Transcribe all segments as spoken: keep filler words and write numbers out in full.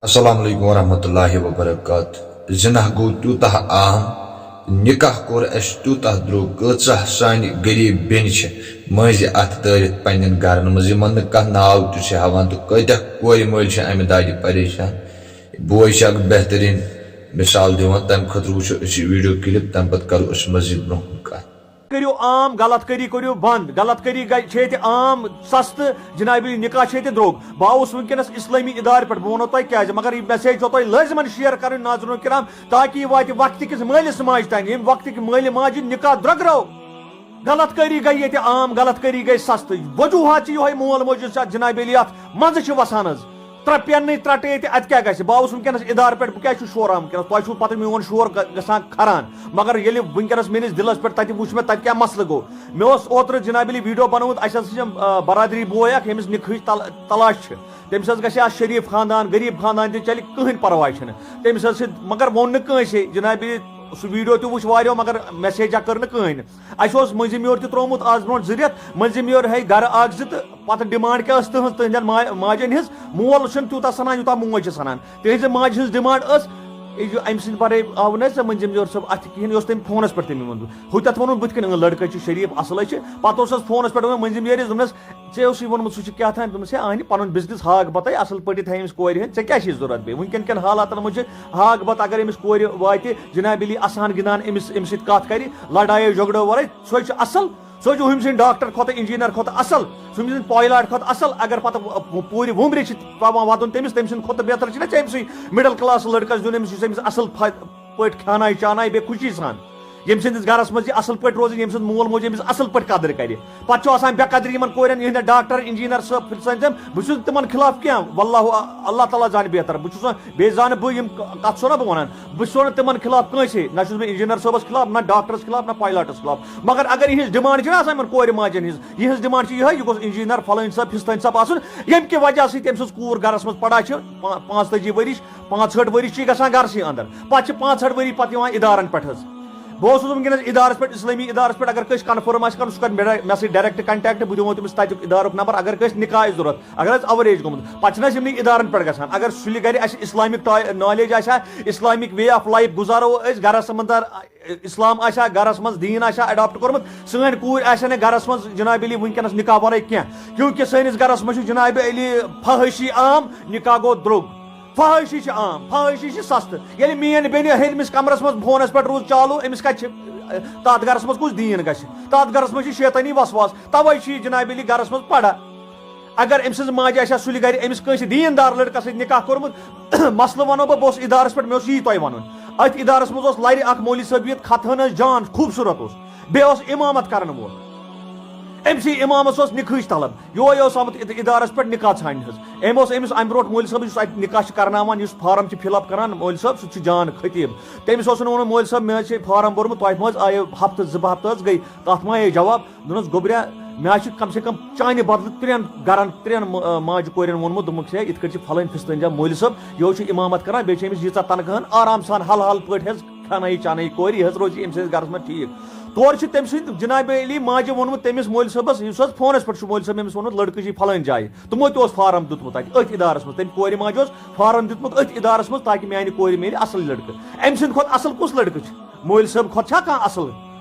السلام علیکم ورحمۃ اللہ وبرکاتہ۔ زِنا گوٚو تیوٗتاہ عام، نکاح کوٚر اَسہِ تیوٗتاہ درٛوگ، کۭژاہ سانہِ غریٖب بیٚنہِ چھِ مٔنٛزۍ اَتھٕ دٲرِتھ پنٛنٮ۪ن گَرَن منٛز، یِمَن نہٕ کانٛہہ ناو تہِ چھِ ہٮ۪وان، تہٕ کۭتیٛاہ کورِ مٲلۍ چھِ اَمہِ دادِ پریشان۔ بوے چھِ اَکھ بہتریٖن مِثال دِوان، تَمہِ خٲطرٕ وٕچھو أسۍ یہِ ویٖڈیو کِلِپ، تَمہِ پَتہٕ کَرو أسۍ مٔزیٖد برٛونٛہہ کُن کَتھ۔ کٔرِو عام، غلط کٲری کٔرِو بنٛد۔ غلط کٲری گژھِ، چھِ ییٚتہِ عام سستہٕ، جنابِ علی نکاح چھِ ییٚتہِ درٛوگ۔ بہٕ آوُس وٕنکیٚنَس اِسلٲمی اِدارٕ پٮ۪ٹھ، بہٕ وَنو تۄہہِ کیٛازِ، مگر یہِ message چھو تۄہہِ لٲزمَن share کَرٕنۍ ناظریٖن کرام، تاکہِ یہِ واتہِ وقتہٕ کِس مٲلِس ماجہِ تام، ییٚمہِ وقتہٕ کہِ مٲلہِ ماجہِ نکاح درٛۄگرو۔ غلط کٲری گٔے ییٚتہِ عام، غلط کٲری گٔے سستہٕ۔ وجوٗہات چھِ یِہوٚے، مول موج یُس چھِ اَتھ جنابِ علی اَتھ منٛزٕ چھِ وَسان حظ۔ ترٛےٚ پینہٕ نٕے ترٛٹے تہِ، اَتہِ کیٛاہ گژھِ؟ بہٕ آوُس وٕنکیٚنَس اِدارٕ پٮ۪ٹھ، بہٕ کیٛازِ چھُس شوران وٕنکیٚنَس؟ تۄہہِ چھُو پَتہ میون شور گہ-، گژھان کھَران، مگر ییٚلہِ وٕنکیٚنَس میٲنِس دِلَس پٮ۪ٹھ تَتہِ وٕچھ مےٚ، تَتہِ کیٛاہ مسلہٕ گوٚو۔ مےٚ اوس اوترٕ جنابِ علی video بنوومُت، اَسہِ حظ چھِ یِم، آ، برادری بوے اَکھ، ییٚمِس نِکہٕچ تل-، تلاش چھِ۔ تٔمِس حظ گژھِ آز شریٖف خاندان، غریٖب خاندان تہِ چَلہِ، کٕہٕنۍ پَرواے چھُنہٕ۔ تٔمِس حظ چھِ، مگر ووٚن نہٕ کٲنٛسے، جنابِ علی سُہ video تہِ وٕچھ واریاہو، مگر message کٔر نہٕ کٕہٕنۍ۔ اَسہِ اوس مٔنٛزِم یور تہِ ترٛوومُت آز برونٛٹھ زٕ رٮ۪تھ، مٔنٛزِم یور ہے گَرٕ اَکھ زٕ، تہٕ پَتہٕ demand کیٛاہ ٲس تٕہٕنٛز، تٕہٕنٛدٮ۪ن ما-، ماجَن ہِنٛز؟ مول چھُنہٕ تیوٗتاہ سَنان، یوٗتاہ موج چھِ سَنان۔ تِہِنٛزِ ماجہِ ہٕنٛز demand ٲس، یہِ اَمہِ سٕنٛدِ وَرٲے آو نہٕ اَسہِ ژےٚ مٔنٛزِم یور صٲب اَتھِ کِہیٖنۍ، یہِ اوس تٔمۍ فونَس پٮ۪ٹھ تٔمۍ ووٚنمُت۔ ہُہ تَتھ ووٚنُن بٕتھِ کَنۍ، "اۭں، لٔڑکہٕ چھُ شریٖف، اَصٕل ہے چھِ۔" پَتہٕ اوس اَسہِ فونَس پٮ۪ٹھ ووٚنمُت مٔنٛزِم یٲرِس، دوٚپنَس، "ژےٚ اوسُے ووٚنمُت سُہ چھُ کیٛاہ تام"، دوٚپمَس، "ہے، اَہنہِ پَنُن business ہاکھ بَتَے، اَصٕل پٲٹھۍ تھایہِ أمِس کورِ ہٕنٛدۍ، ژےٚ کیٛاہ چھِ ضوٚرَتھ بیٚیہِ؟ وٕنکٮ۪ن کٮ۪ن حالاتَن منٛز چھِ ہاکھ بَتہٕ اگر أمِس کورِ واتہِ، جنابِ علی اَسان گِنٛدان أمِس، أمِس سۭتۍ کَتھ کَرِ، لڑایو جھگڑو وَرٲے، سُہ ہے چھُ اَصٕل۔" سُہ چھُ ہُمہِ سٕنٛدِ ڈاکٹر کھۄتہٕ، انجینئر کھۄتہٕ اصل، سُہ ہُمہِ سٕنٛدِ پایلاٹ کھۄتہٕ اصل۔ اگر پتہٕ پوٗرِ وُمرِ چھِ پٮ۪وان وَدُن تٔمِس، تٔمۍ سٕنٛدِ کھۄتہٕ بہتر چھُنہ ژےٚ أمۍ سٕے مِڈل کلاس لٔڑکَس دیُن، أمِس یُس أمِس اصل فا-، پٲٹھۍ کھیٛانایہِ چانایہِ بیٚیہِ خوشی سان، ییٚمہِ سٕنٛدِس گرس منٛز یہِ اصل پٲٹھۍ روزِ، ییٚمہِ سٕنٛز مول موج أمِس اصل پٲٹھۍ قدٕر کرِ۔ پتہٕ چھُ آسان بے قدری یِمن کورٮ۪ن، یِہنٛدٮ۪ن ڈاکٹر، انجینئر صٲب، پھِرِ سٲنۍ تِم۔ بہٕ چھُس نہٕ تِمن خلاف کینٛہہ، واللہ، اللہ تعالیٰ زانہِ بہتر۔ بہٕ چھُس نہٕ، بیٚیہِ زانہٕ بہٕ یِم ک-، کتھ چھُسو نہ بہٕ ونان، بہٕ چھُسو نہٕ تِمن خلاف کٲنٛسے، نہ چھُس بہٕ انجینئر صٲبس خلاف، نہ ڈاکٹرس خلاف، نہ پایلاٹس خلاف۔ مگر اگر یِہنٛز ڈیمانڈ چھِ نہ آسان یِمن کورِ ماجن ہٕنٛز، یِہنٛز ڈیمانڈ چھِ یِہے، یہِ گوٚژھ انجینئر فلٲنۍ صٲب، فستٲنۍ صٲب آسُن، ییٚمہِ کہِ وجہ سۭتۍ تٔمۍ سٕنٛز کوٗر گرس منٛز پران چھِ، پا-، پانٛژتٲجی ؤرِش، پانٛژہٲٹھ ؤرِش چھِ گژھان گرسٕے اندر، پتہٕ چھِ پانٛژہٲٹھ ؤری پتہٕ یِوان ادارن پٮ۪ٹھ حظ۔ بہٕ اوسُس وٕنکیٚنَس ادارس پٮ۪ٹھ، اسلٲمی ادارس پٮ۪ٹھ، اگر کٲنٛسہِ کنفرم آسہِ کرُن، سُہ کرِ مےٚ، مےٚ سۭتۍ ڈایریکٹ کنٹیکٹ، بہٕ دِمو تٔمِس تتیُک ادارُک نمبر، اگر کٲنٛسہِ نکاح آسہِ ضروٗرت، اگر حظ اوریج گوٚمُت، پتہٕ چھِنہٕ حظ یِمنٕے ادارن پٮ۪ٹھ گژھان۔ اگر سُلہِ گرِ اَسہِ اسلامک ٹا-، نالیج آسہِ ہا، اسلامک way of life گُزارو أسۍ گرس اندر، اسلام آسہِ ہا گرس منٛز، دیٖن آسہِ ہا اڈاپٹ کوٚرمُت، سٲنۍ کوٗرۍ آسہِ ہا نہٕ گرس منٛز جناب علی وٕنکیٚنَس نکاح ورٲے کینٛہہ، کیونکہ سٲنِس گرس منٛز چھُ جناب علی فحٲشی عام، نکاح گوٚو درٛوگ۔ فحٲشی چھِ عام، فحٲشی چھِ سستہٕ۔ ییٚلہِ میٲنۍ بیٚنہِ ہیٚرمِس کمرس منٛز فونس پٮ۪ٹھ روٗز چالوٗ، أمِس کتہِ چھِ، تتھ گرس منٛز کُس دیٖن گژھِ؟ تتھ گرس منٛز چھِ شیطٲنی وسواس، توے چھُ یہِ جناب علی گرس منٛز پڑا۔ اگر أمۍ سٕنٛز ماجہِ آسہِ ہا سُلہِ گرِ، أمِس کٲنٛسہِ دیٖندار لڑکس سۭتۍ نکاح کوٚرمُت، مسلہٕ ونو بہٕ، بہٕ اوسُس ادارس پٮ۪ٹھ، مےٚ اوس یی تۄہہِ ونُن۔ أتھۍ ادارس منٛز اوس لرِ اکھ مولوی صٲب یِتھ ختہن حظ جان خوٗبصوٗرت اوس، بیٚیہِ اوس امامت کرن وول۔ أمۍ سٕے امامس اوس نِکھٕچ طلب، یہوے اوس آمُت اد-، ادارس پٮ۪ٹھ نکاح ژھانڈنہِ حظ۔ أمۍ اوس أمِس امہِ برونٛٹھ مولوی صٲبس، یُس اتہِ نکاح چھُ کرناوان، یُس فارم چھُ فل اپ کران مولوی صٲب، سُہ تہِ چھُ جان خطیب۔ تٔمِس اوسُن ووٚنمُت، "مولوی صٲب، مےٚ حظ چھِ فارم بوٚرمُت، تۄہہِ ما حظ آیو ہفتہٕ زٕ ہفتہٕ حظ گٔے، تتھ ما آیہِ جواب؟" دوٚپنس، "گوٚبریا، مےٚ حظ چھُ کم سے کم چانہِ بدلہٕ ترٛٮ۪ن گرن، ترٛٮ۪ن م-، ماجہِ کورٮ۪ن ووٚنمُت، دوٚپمُکھ، ہے، یِتھ کٲٹھۍ چھِ فلٲنۍ فستٲنۍ جان مولوی صٲب، یہِ حظ چھُ امامت کران، بیٚیہِ چھِ أمِس ییٖژاہ تنخواہن آرام سان حل حل پٲٹھۍ حظ کھیٛانٲیِتھ چانٲیِتھ کورِ، یہِ حظ روزِ أمۍ سٕنٛدِس گرس منٛز ٹھیٖک۔" تورٕ چھِ تٔمۍ سٕنٛدِ جناب علی ماجہِ ووٚنمُت تٔمِس مولوی صٲبس، یُس حظ فونس پٮ۪ٹھ چھُ مولوی صٲب أمِس ووٚنمُت، لڑکہٕ چھِ فلٲنۍ جایہِ، تِمو تہِ اوس فارم دیُتمُت اتہِ، أتھۍ ادارس منٛز، تٔمۍ کورِ ماجہِ اوس فارم دیُتمُت أتھۍ ادارس منٛز، تاکہِ میانہِ کورِ میلہِ اصل لڑکہٕ۔ أمۍ سٕنٛدِ کھۄتہٕ اصل کُس لڑکہٕ چھُ؟ مولوی صٲب کھۄتہٕ چھا کانٛہہ اصل؟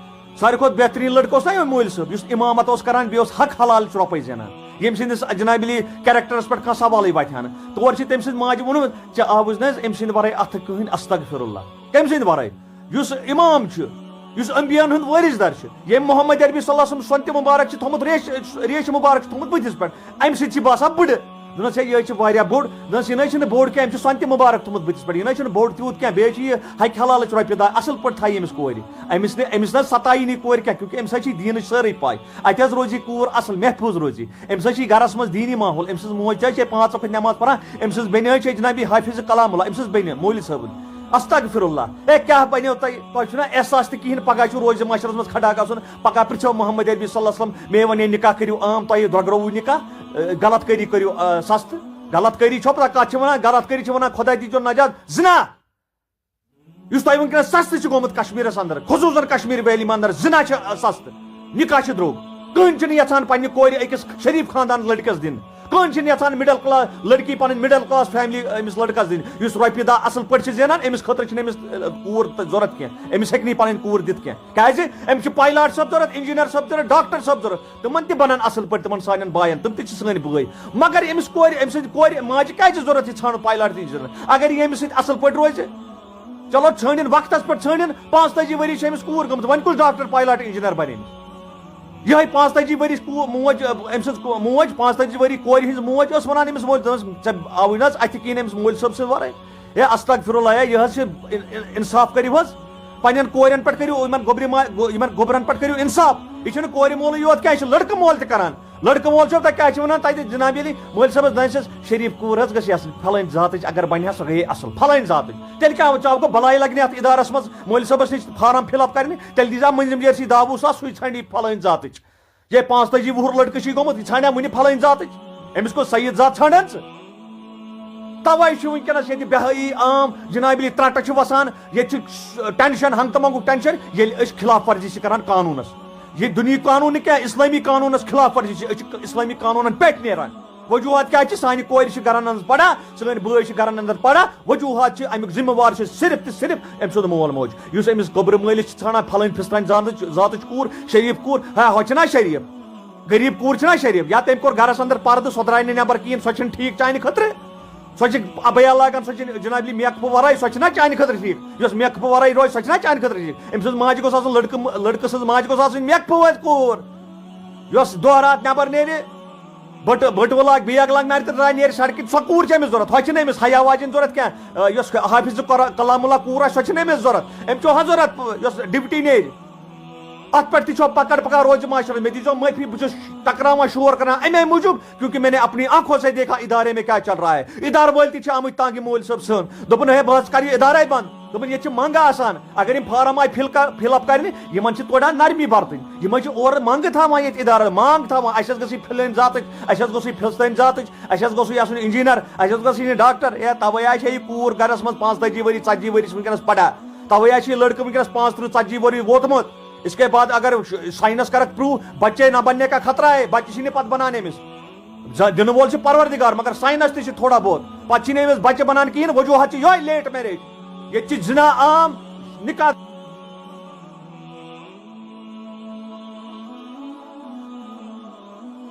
ساروی کھۄتہٕ بہتریٖن لڑکہٕ اوس نا یِہوٚے مولوی صٲب، یُس امامت اوس کران، بیٚیہِ اوس حق حلال رۄپے زینان، ییٚمہِ سٕنٛدِس جناب علی کیریکٹرس پٮ۪ٹھ کانٛہہ سوالٕے وتھِ ہا نہٕ۔ تور چھِ تٔمۍ سٕنٛدِ ماجہِ ووٚنمُت، "ژےٚ آوُز نہٕ حظ أمۍ سٕنٛدِ ورٲے اتھٕ کٕہٕنۍ؟" استغفر اللہ، کٔمۍ سٕنٛدِ ورٲے؟ یُس امام چھُ، یُس انبیاہن ہُنٛد وٲرِث در چھُ، ییٚمۍ محمد عربی صلی اللہ علیہ وسلم سۄنتہِ مبارک چھِ تھوٚمُت، ریش، ریش مبارک چھُ تھوٚمُت بٕتھِس پٮ۪ٹھ، امہِ سۭتۍ چھِ باسان بٕڑٕ۔ دوٚپنس، "ہے، یہِ حظ چھِ واریاہ بوٚڑ۔" دوٚپنس، "یہِ نہ حظ چھِنہٕ بوٚڑ کینٛہہ، أمۍ چھُ سۄنتہِ مبارک تھوٚمُت بٕتھِس پٮ۪ٹھ، یہِ نہ حظ چھُنہٕ بوٚڑ تیوٗت کینٛہہ، بیٚیہِ حظ چھِ یہِ حقہِ حلالٕچ رۄپیہِ دہ، اصل پٲٹھۍ تھایہِ أمِس کورِ۔" أمِس نہٕ، أمِس نہ حظ ستایی نہٕ یہِ کورِ کینٛہہ، کیونکہ أمِس حظ چھِ یہِ دیٖنٕچ سٲرٕے پاے، اتہِ حظ روزِ یہِ کوٗر اصل، محفوٗظ روزِ۔ أمِس حظ چھِ گرس منٛز دیٖنی ماحول، أمۍ سٕنٛز موج تہِ حظ چھِ پانٛژھ وقت نٮ۪ماز پران، أمۍ سٕنٛز بیٚنہِ حظ چھِ جنابی حافظ کلام اللہ، أمۍ سٕنٛز بیٚنہِ مولوی صٲبٕنۍ۔ استغفر اللہ۔ ہے، کیٛاہ بنیو تۄہہِ؟ تۄہہِ چھُو نا احساس تہِ کِہیٖنۍ، پگاہ چھُو روزِ محشرس منٛز کھڑا گژھُن، پگاہ پرٛژھیو محمد عربی صلی اللہ علیہ وسلم، مےٚ ونے نکاح کٔرِو عام، تۄہہِ درٛۄگروُ نکاح، اے، غلط کٲری کٔرِو، اے، سستہٕ۔ غلط کٲری چھو پتہ کتھ چھِ ونان؟ غلط کٲری چھِ ونان خۄداے دیٖتو نجات، زنا۔ یُس تۄہہِ وٕنکیٚنَس سستہٕ چھُ گوٚمُت کشمیٖرَس اندر، خصوٗصاً کشمیر ویلی منٛز اندر، زِنا چھُ سستہٕ، نکاح چھُ درٛوگ۔ کٕہٕنۍ چھُنہٕ یژھان پننہِ کورِ أکِس شریٖف خاندان لٔڑکَس دِنۍ۔ کٕہٕنۍ چھِنہٕ یَژھان مِڈل کلاس لٔڑکی پَنٕنۍ مِڈل کلاس فیملی أمِس لٔڑکَس دِنۍ، یُس رۄپیہِ دَہ اَصٕل پٲٹھۍ چھِ زینان، أمِس خٲطرٕ چھِنہٕ أمِس، اَ، کوٗر تہٕ ضوٚرَتھ کینٛہہ، أمِس ہیٚکہِ نہٕ یہِ پَنٕنۍ کوٗر دِتھ کینٛہہ۔ کیٛازِ؟ أمِس چھِ پایلاٹ صٲب ضوٚرَتھ، اِنجیٖنَر صٲب ضوٚرَتھ، ڈاکٹر صٲب ضوٚرَتھ، تِمَن تہِ بَنَن اَصٕل پٲٹھۍ، تِمَن سانٮ۪ن بایَن، تِم تہِ چھِ سٲنۍ بٲے۔ مگر أمِس کورِ، أمۍ سٕنٛدِ کورِ ماجہِ کیٛازِ ضوٚرَتھ یہِ ژھانٛڈُن پایلاٹ تہٕ اِنجیٖنَر؟ اگر یہِ أمِس سۭتۍ اَصٕل پٲٹھۍ روزِ، چلو ژھٲنٛڈِن وقتَس پٮ۪ٹھ ژھٲنٛڈِن، پانٛژتٲجی ؤری چھِ أمِس کوٗر گٔمٕژ، وۄنۍ کُس ڈاکٹر پایلاٹ اِنجیٖنَر بَنہِ أمِس؟ یِہوٚے پانٛژتٲجی ؤرِش کو-، موج، أمۍ سٕنٛز کو-، موج، پانٛژتٲجی ؤری کورِ ہٕنٛز موج ٲس وَنان أمِس مٲلۍ، دوٚپمَس، "ژےٚ آوٕے نہ حظ اَتھِ کِہیٖنۍ أمِس مٲلۍ صٲب سٕنٛدِ وَرٲے؟ ہے، استغفر اللہ، ہے، یہِ حظ چھِ اِن-، اِن-، اِنصاف کٔرِو حظ، پنٛنٮ۪ن کورٮ۪ن پٮ۪ٹھ کٔرِو، یِمَن گوٚبرِ ما-، گو-، یِمَن گوٚبرَن پٮ۪ٹھ کٔرِو اِنصاف۔ یہِ چھُنہٕ کورِ مولٕے یوت کینٛہہ، یہِ چھُ لٔڑکہٕ مول تہِ کَران۔" لٔڑکہٕ مول چھُ تَتہِ کیٛاہ چھِ وَنان تَتہِ جِناب علی؟ مٲلۍ صٲبَس دَپان چھِس، "شریٖف کوٗر حظ گٔژھ یہِ آسٕنۍ، پھلٲنۍ ذاتٕچ اگر بَنہِ ہا، سۄ گٔیے اَصٕل، پھلٲنۍ ذاتٕچ۔" تیٚلہِ کیٛاہ، ژےٚ گوٚو بَلاے لَگہِ نہ اَتھ اِدارَس منٛز، مٲلۍ صٲبَس نِش فارم فِل اَپ کَرنہِ، تیٚلہِ دیٖزِ ہا مٔنٛزِم جٲرسی دَہ وُہ ساس، سُے ژھانٛڈِ یہِ پھلٲنۍ ذاتٕچ۔ یے پانٛژتٲجی وُہُر لٔڑکہٕ چھُے گوٚمُت، یہِ ژھانٛڈِ ہا وُنہِ پھلٲنۍ ذاتٕچ۔ أمِس کوٚر سید ذات ژھانٛڈان ژٕ؟ تَوَے چھُ وٕنکیٚنَس ییٚتہِ بے حٲیی عام، جِناب علی، ترٛٹہٕ چھِ وَسان، ییٚتہِ چھُ ٹٮ۪نشَن، ہنٛگتہٕ منٛگُک ٹٮ۪نشَن، ییٚلہِ أسۍ خلاف ورزی چھِ کَران قانوٗنَس۔ یہِ دُنیہٕکۍ قانوٗن نہٕ کینٛہہ، اِسلٲمی قانوٗنَس خلاف ورزی چھِ، أسۍ چھِ اِسلٲمی قانوٗنَن پٮ۪ٹھ نیران۔ وجوہات کیٛاہ چھِ؟ سانہِ کورِ چھِ گَرَن منٛز پَران، سٲنۍ بٲے چھِ گَرَن اَندَر پَران، وجوہات چھِ اَمیُک ذمہٕ وار چھِ صرف تہٕ صرف أمۍ سُنٛد مول موج، یُس أمِس گوٚبرٕ مٲلِس چھِ ژھانٛڈان پھلٲنۍ پھِستٲنۍ ذاتٕچ، ذاتٕچ کوٗر، شریٖف کوٗر، ہا، ہۄ چھِنہ شریٖف؟ غریٖب کوٗر چھِنہ شریٖف؟ یا تٔمۍ کوٚر گَرَس اَندَر پَردٕ، سۄ درٛاے نہٕ نٮ۪بَر کِہیٖنۍ، سۄ چھِنہٕ ٹھیٖک چانہِ خٲطرٕ۔ سۄ چھِ ابیا لاگان، سۄ چھِ جناب علی میکفہٕ ورٲے، سۄ چھِنہ چانہِ خٲطرٕ ٹھیٖک۔ یۄس میکفہٕ ورٲے روزِ، سۄ چھِنہ چانہِ خٲطرٕ ٹھیٖک۔ أمۍ سٕنٛز ماجہِ گوٚژھ آسُن لٔڑکہٕ، لٔڑکہٕ سٕنٛز ماجہِ گوٚژھ آسٕنۍ میکفہٕ وٲلۍ کوٗر، یۄس دۄہ راتھ نٮ۪بَر نیرِ، بٔٹہٕ، بٔٹہٕ وٕلاگ، بیگ لاگ نَرِ تہٕ درٛاے نیرِ سڑکہِ، سۄ کوٗر چھِ أمِس ضوٚرَتھ۔ ہۄ چھِنہٕ أمِس حیا واجِنۍ ضوٚرَتھ کینٛہہ، آ، یۄس حافظ قرآ-، کلام اللہ کوٗر آسہِ، سۄ چھِنہٕ أمِس ضوٚرَتھ۔ أمِس چھُ ہۄ ضوٚرَتھ، یۄس ڈیوٹی نیرِ۔ اَتھ پٮ۪ٹھ تہِ چھو پکڑ پکان روزِ معاشرس۔ مےٚ دیٖزیو معٲفی، بہٕ چھُس ٹکراوان شور کران اَمے موٗجوٗب، کیونکہ میں نے اپنی آنکھوں سے دیکھا ادارے میں کیا چل رہا ہے۔ ادارٕ وٲلۍ تہِ چھِ آمٕتۍ تنگ یہِ مولوی صٲب سٕنٛز۔ دوٚپُن، "ہے، بہٕ حظ کرٕ یہِ ادارے بنٛد۔" دوٚپُن، "ییٚتہِ چھِ منٛگہٕ آسان، اگر یِم فارم آیہِ فِل کر-، فِل اپ کرنہِ، یِمن چھِ تھوڑا نرمی برتٕنۍ۔ یِم حظ چھِ اورٕ منٛگہٕ تھاوان ییٚتہِ ادارن، مانٛگ تھاوان، اَسہِ حظ گٔژھ یہِ فِلٲنۍ ذاتٕچ، اَسہِ حظ گوٚژھ یہِ فِستٲنۍ ذاتٕچ، اَسہِ حظ گوٚژھ یہِ آسُن انجینر، اَسہِ حظ گوٚژھ یہِ ڈاکٹر۔" ہے، توے آسہِ ہے یہِ کوٗر گرس منٛز پانٛژتٲجی ؤری، ژتجی ؤری چھِ وٕنکیٚنس پران۔ توے آسہِ یہِ لڑکہٕ وٕنکیٚنس پانٛژترٕٛہ، ژتجی ؤری ووتمُت۔ اس کے بعد اگر سائنس کرکھ پروو، بچے نہ بننے کا خطرہ ہے، بچہِ چھِ نہٕ پتہٕ بنان أمِس۔ ز-، دِنہٕ وول چھُ پروردگار، مگر سائنس تہِ چھُ تھوڑا بہت۔ پتہٕ چھِ نہٕ أمِس بچہِ بنان کِہیٖنۍ، وجوہات چھِ یِہوٚے لیٹ میریج۔ ییٚتہِ چھِ زنا عام، نکاح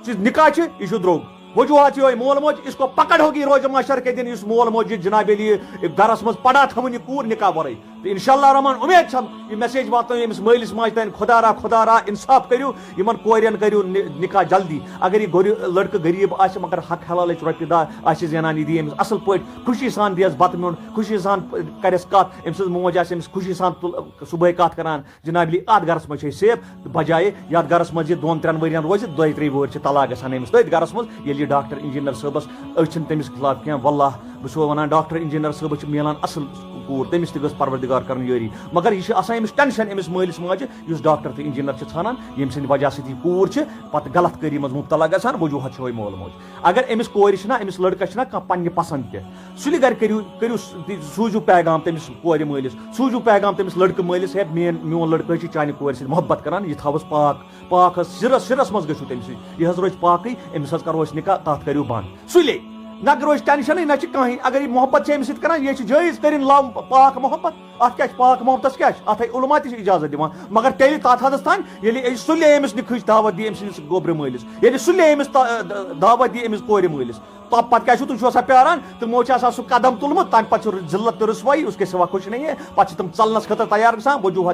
چھِ، نکاح چھِ، یہِ چھُ درٛوگ۔ وجوہات چھِ یِہوٚے، مول موج، اس کو پکڑ ہوگی روز محشر کے دن، یُس مول موج یہِ جناب علی گرس منٛز پڑا تھاوٕنۍ یہِ کوٗر نکاح ورٲے۔ تہٕ انشاءاللہ الرحمن، امید چھم یہِ میسیج واتنٲیِو أمِس مٲلِس ماجہِ تام، خدا را، خدا را، انصاف کٔرِو، یِمن کورٮ۪ن کٔرِو نِ-، نکاح جلدی۔ اگر یہِ گۄڈٕ لڑکہٕ غریب آسہِ، مگر حق حلالٕچ رۄپیہِ دہ آسہِ زینان، یہِ دِیہِ أمِس اصل پٲٹھۍ، خوشی سان دِیس بتہٕ میوٚنٛڈ، خوشی سان کرٮ۪س کتھ، أمۍ سٕنٛز موج آسہِ أمِس خوشی سان تُل-، صبحٲے کتھ کران، جناب علی، اتھ گرس منٛز چھِ أسۍ سیف، بجایہِ یتھ گرس منٛز یہِ دۄن ترٛٮ۪ن ؤرین روزِ، دۄیہِ ترٛیٚیہِ وُہٕرۍ چھِ طلاق گژھان أمِس۔ تٔتھۍ گرس منٛز ییٚلہِ یہِ ڈاکٹر انجینئر صٲبس، أسۍ چھِنہٕ تٔمِس خلاف کینٛہہ، واللہ، بہٕ چھُسو ونان، ڈاکٹر انجینئر صٲبس چھِ میلان اصل کوٗر، تٔمِس تہِ گٔژھ پروردگار کرٕنۍ یٲری۔ مگر یہِ چھِ آسان أمِس ٹینشن أمِس مٲلِس ماجہِ، یُس ڈاکٹر تہٕ انجینئر چھِ ژھانان، ییٚمہِ سٕنٛدِ وجہ سۭتۍ یہِ کوٗر چھِ پتہٕ غلط کٲری منٛز مبتلا گژھان، وجوہات چھِ یِہوٚے مول موج۔ اگر أمِس کورِ چھِنہ، أمِس لڑکس چھِنہ کانٛہہ پننہِ پسند تہِ، سُلہِ گرِ کٔرِو، کٔرِو س-، دِ-، سوٗزِو پیغام تٔمِس کورِ مٲلِس، سوٗزِو پیغام تٔمِس لڑکہٕ مٲلِس، "ہے، مین-، میون لڑکہٕ حظ چھُ چانہِ کورِ سۭتۍ محبت کران، یہِ تھاوس پاک، پاک حظ سِرس، سِرس منٛز گٔژھِو تٔمۍ سۭتۍ، یہِ حظ روزِ پاکٕے، أمِس حظ کرو أسۍ نکاح، تتھ کٔرِو بنٛد سُلے۔ نہ روزِ ٹینشنٕے، نہ چھِ کانٛہہ، اگر یہِ محبت چھِ أمِس سۭتۍ کران، یہِ چھِ جٲیز، کٔرِن لو پاک محبت، اتھ کیٛاہ چھِ، پاک محبتس کیٛاہ چھِ، اتھ ہے علماء تہِ چھِ اجازت دِوان، مگر تیٚلہِ تتھ حدس تام، ییٚلہِ أسۍ سُلے أمِس نِکہٕچ دعوت دِیہِ أمۍ سٕنٛدِس گوبرِ مٲلِس، ییٚلہِ سُلے أمِس تا-، دعوت دِیہِ أمِس کورِ مٲلِس۔ تو پتہٕ کیٛاہ چھُو تُہۍ چھِو آسان پیاران؟ تِمو چھُ آسان سُہ قدم تُلمُت، تَمہِ پتہٕ چھُ ذلت تہٕ رسوایی، اس کے سوا کچھ نہیں ہے۔ پتہٕ چھِ تِم ژلنس خٲطرٕ تیار گژھان، وجوہات